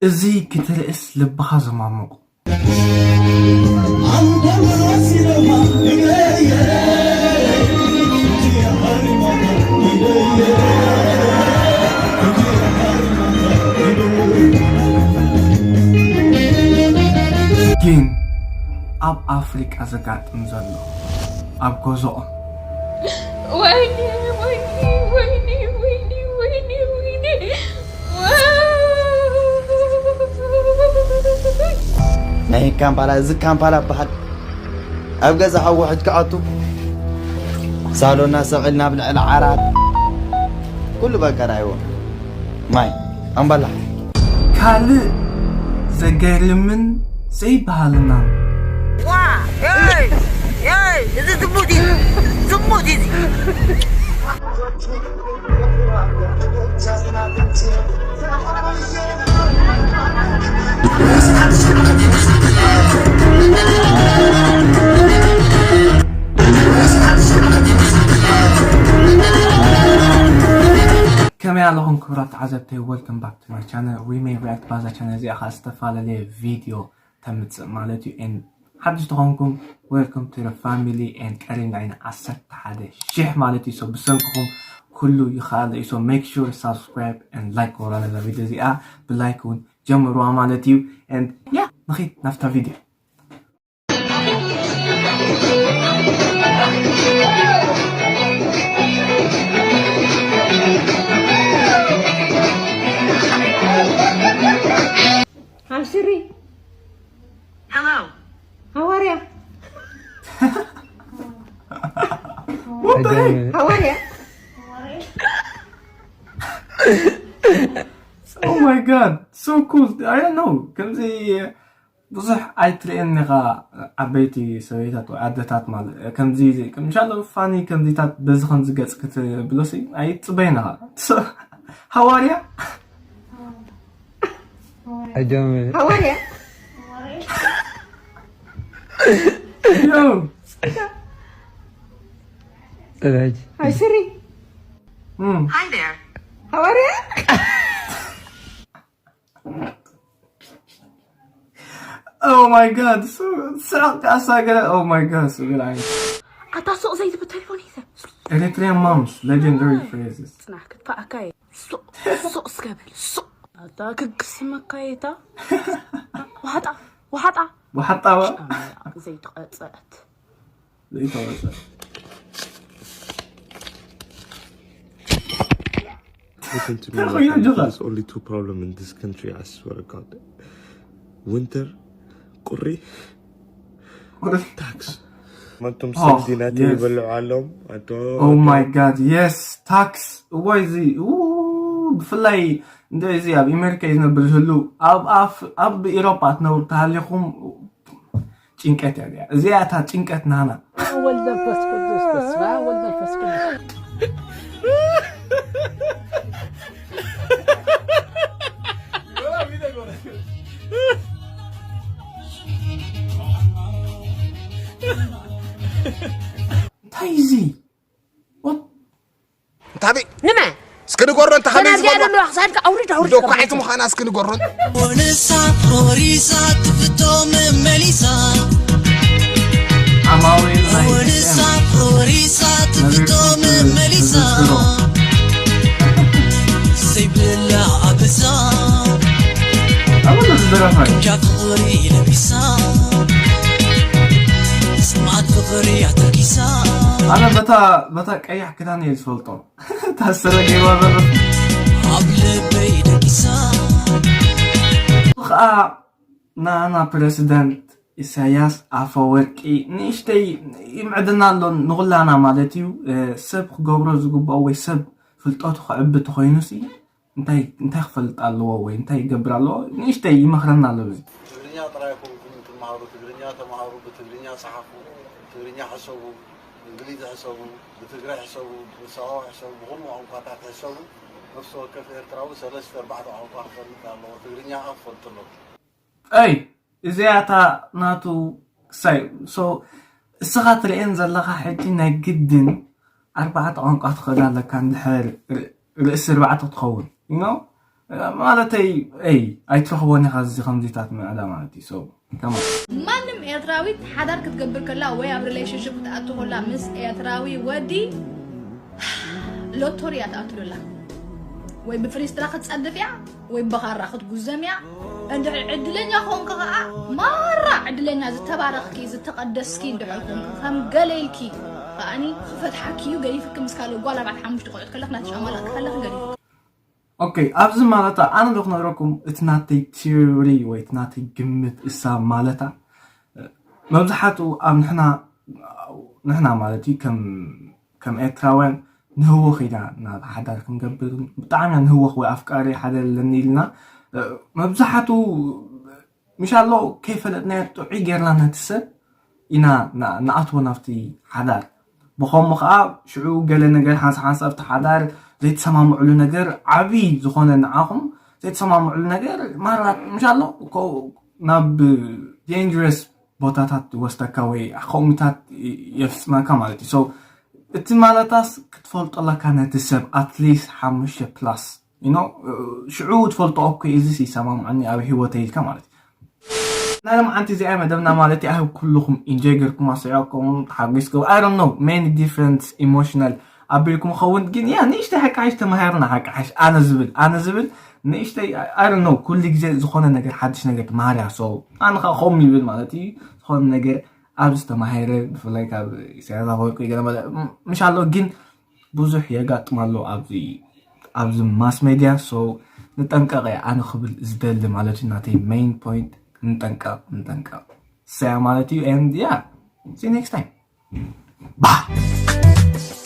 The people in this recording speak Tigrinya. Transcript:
እዚ ክትርእስ ልብኻ ዘማሙቕ። ግን ኣብ ኣፍሪቃ ዘጋጥም ዘሎ ኣብ ገዝኦም። ወይኔ ወይኔ ወይኔ ወይኔ ወይኔ ወይኔ። ናይ ካምፓላ፣ እዚ ካምፓላ በሃል። ኣብ ገዛ ሓዊ ሕድ ክኣቱ፣ ሳሎና ሰቕ ኢልና ኣብ ልዕሊ ዓራት፣ ኩሉ በቃ ርኣይዎ። ማይ ኣምባላ። ካልእ ዘገርምን ዘይበሃልናን። ዋ ኤይ ኤይ፣ እዚ ዝሙት እዩ፣ ዝሙት እዩ። ከመይ ኣለኹም ክቡራት ተዓዘብተይ? Welcome back to my channel. We may react ባዛ ቻነል እዚኣ ከዓ ዝተፈላለየ ቪድዮ ተምፅእ ማለት እዩ። And ሓድሽ ተኾንኩም welcome to the family and ቀሪብና ኢና ዓሰርተ ሓደ ሺሕ ማለት እዩ። So ብሰንክኹም ኩሉ ይኽኣል እዩ። So make sure subscribe and like ወራ ነዛ ቪድዮ እዚኣ ብላይክ እውን ጀምሩዋ ማለት እዩ። And yeah ንኺድ ናብታ ቪድዮ። Hi Siri. Hello. How are you? What the heck? How are you? Oh my god, so cool. I don't know. ከምዚ ብዙሕ ኣይትርእን ኢኻ። ዓበይቲ ሰበይታት ወይ ኣደታት ማለት ከምዚ ከምሻሎ ፋኒ ከምዚታት በዚ ከምዚ ገጽ ክትብሎሲ ኣይትጽበይን ኢኻ። ሃዋርያ How are you? ዮ Hi Siri. እም፣ Hi there. How are you? Oh my god, so ስራቅ ኣሳገረ። Oh my god, so good. I ኣታ ሱቕ ዘይትብል ቴሌፎን ሒዘ። Eritrean moms legendary phrases. ጽናሕ ክትፈኣካ እየ። ሱቕ ሱቕ ስከብል ሱቕ ኣታ ክግስመካ እየ እታ ዋሓጣ ዋሓጣ ወሓጣዋ ዘይትቐጸዐት ዘይተወጸ Listen to me, Tell my me, friend. Angela. There's only two problems in this country, I swear to God. Winter, ቁሪ፣ tax. መንቱም Oh, ሰንዲናት yes. ይበልዑ ኣለዎም። ኣቶ Oh my god, yes, tax። እዋይ እዚ ኡ፣ ብፍላይ እንደ እዚ ኣብ ኣሜሪካ እዩ ዝነብር ዝህሉ ኣብ ኣፍ ኣብ ኤሮፓ ትነብሩ ተሃሊኹም ጭንቀት እያ እዚኣ። እዚኣ እታ ጭንቀት ናና። ወልድ መንፈስ ቅዱስ በስመ አብ ወልድ መንፈስ ቅዱስ። እንታይ እዚ? What? እንታበይ ንመ እስኪ ንገሮ እንተ ከመይ ከናዚኣ ዝበሎ ዘለዋ ክሳድካ ኣውሪድ ኣውሪድ ዶ ኳሒቱ ምዃና እስኪ ንገሮ ወንሳ ቆሪሳ ትፍቶ መመሊሳ ኣማውሪል ናይ ወንሳ ቆሪሳ ትፍቶ መመሊሳ ዘይብላ ኣበሳ ኣበሎ ዝደረፋይ ጃ ፍቕሪ ለቢሳ ስማት ፍቕሪ ኣተርኪሳ ኣነ በታ በታ ቀያሕ ክዳን እየ ዝፈልጦ። ታሰረ ገይርዋ ዘሎ ኣብ ልበይ ደቂሳ ከዓ ናና ፕረሲደንት ኢሳያስ ኣፈወርቂ ንእሽተይ ይምዕድና ኣሎ ንኹላና ማለት እዩ። ሰብ ክገብሮ ዝግብኦ ወይ ሰብ ፍልጠቱ ክዕቢ ተኾይኑሲ እንታይ እንታይ ክፈልጥ ኣለዎ ወይ እንታይ ይገብር ኣለዎ ንእሽተይ ይመኽረና ኣሎ። እዚ ትግርኛ ጥራይ ኣይኮንኩም ትመሃሩ፣ ትግርኛ ተመሃሩ፣ ብትግርኛ ጸሓፉ፣ ብትግርኛ ሕሰቡ፣ ብእንግሊዝ ሕሰቡ፣ ብትግረ ሕሰቡ፣ ብሳዋ ሕሰቡ፣ ብኹሉ ቋንቋታት ሕሰቡ። ነፍሲ ወከፍ ኤርትራዊ ሰለስተ ኣርባዕተ ቋንቋ ክፈልጥ ኣለዎ። ትግርኛ ኣፍ ፈልጥሎ። ኣይ እዚኣ እታ ናቱ ክሳይ so እስኻ ትርእየን ዘለኻ ሕጂ ናይ ግድን ኣርባዕተ ቋንቋ ትኽእል ኣለካ እንድሕር ርእሲ ኣርባዕተ ክትኸውን you know ማለተይ ይ ኣይትረኽቦን ኢኻ እዚ ከምዚታት ምዕዳ ማለት እዩ። So come on. ማንም ኤርትራዊት ሓዳር ክትገብር ከላ ወይ ኣብ relationship ክትኣቱ ከላ ምስ ኤርትራዊ ወዲ ሎቶሪ እያ ትኣቱ ዘላ። ወይ ብፍሪስትራ ክትጸድፍ እያ ወይ ብኻራ ክትጉዘም እያ። እንድሕር ዕድለኛ ኮንካ ከዓ ማራ ዕድለኛ ዝተባረኽኪ ዝተቐደስኪ እንድሕር ኮንኪ ከም ገለ ኢልኪ ከዓኒ ክፈትሓኪ እዩ። ገዲፍኪ ምስ ካልእ ጓል ኣርባዕተ ሓሙሽተ ቆልዑት ከለኽ ናትሻ ማላ ክኸለኽ ገዲፍኪ ኦኬ፣ ኣብዚ ማለታ ኣነ ዶ ክነግረኩም እቲ ናተይ ቲዮሪ ወይ እቲ ናተይ ግምት እሳ ማለታ መብዛሓትኡ ኣብ ንሕና ንሕና ማለት እዩ ከም ከም ኤርትራውያን ንህወኽ ኢና ናብ ሓዳር ክንገብር ብጣዕሚ ኢና ንህወኽ ወይ ኣፍቃሪ ሓደ ኣለኒ ኢልና መብዛሓትኡ ምሻሎ ከይፈለጥናዮ ጥዑይ ጌርና ነቲ ሰብ ኢና ንኣትዎ ናብቲ ሓዳር። ብኸምኡ ከዓ ሽዑ ገለ ነገር ሓንሳ ሓንሳ ኣብቲ ሓዳር ዘይተሰማምዕሉ ነገር ዓብዪ ዝኾነ ንዓኹም ዘይተሰማምዕሉ ነገር ማራ ምሻሎ ናብ ዴንጀረስ ቦታታት ይወስደካ ወይ ከምኡታት የፍፅመካ ማለት እዩ። So እቲ ማለታስ ክትፈልጦ ኣለካ ነቲ ሰብ ኣትሊስት ሓሙሽተ ፕላስ you know ሽዑ ትፈልጦ እኮ እዚ ይሰማምዓኒ ኣብ ህይወተይ ኢልካ ማለት እዩ። ናይ ሎምዓንቲ እዚኣ መደብና ማለት እዩ። ኣብ ኩልኹም ኢንጆይ ገርኩም ኣስዒቕኩም ተሓጒስኩም I don't know many different emotional ኣቢልኩም ኸውን ግን ያ ንእሽተይ ሓቂ ሓሽ ተማሂርና ሓቂ ሓሽ ኣነ ዝብል ኣነ ዝብል ንእሽተይ I don't know ኩሉ ግዜ ዝኾነ ነገር ሓድሽ ነገር ትማሃር እያ። So ኣነ ከዓ ኸም ይብል ማለት እዩ ዝኾነ ነገር ኣብዚ ተማሂረ ብፍላይ ካብ ኢሳያስ ኣፈወርቂ ገለ መለ ምሻሎ ግን ብዙሕ የጋጥም ኣሎ ኣብዚ ኣብዚ ማስ ሜድያ። So ንጠንቀቕ እየ ኣነ ክብል ዝደሊ ማለት እዩ ናተይ main point። ንጠንቀቕ ንጠንቀቕ ሰያ ማለት እዩ። And yeah see next time bye.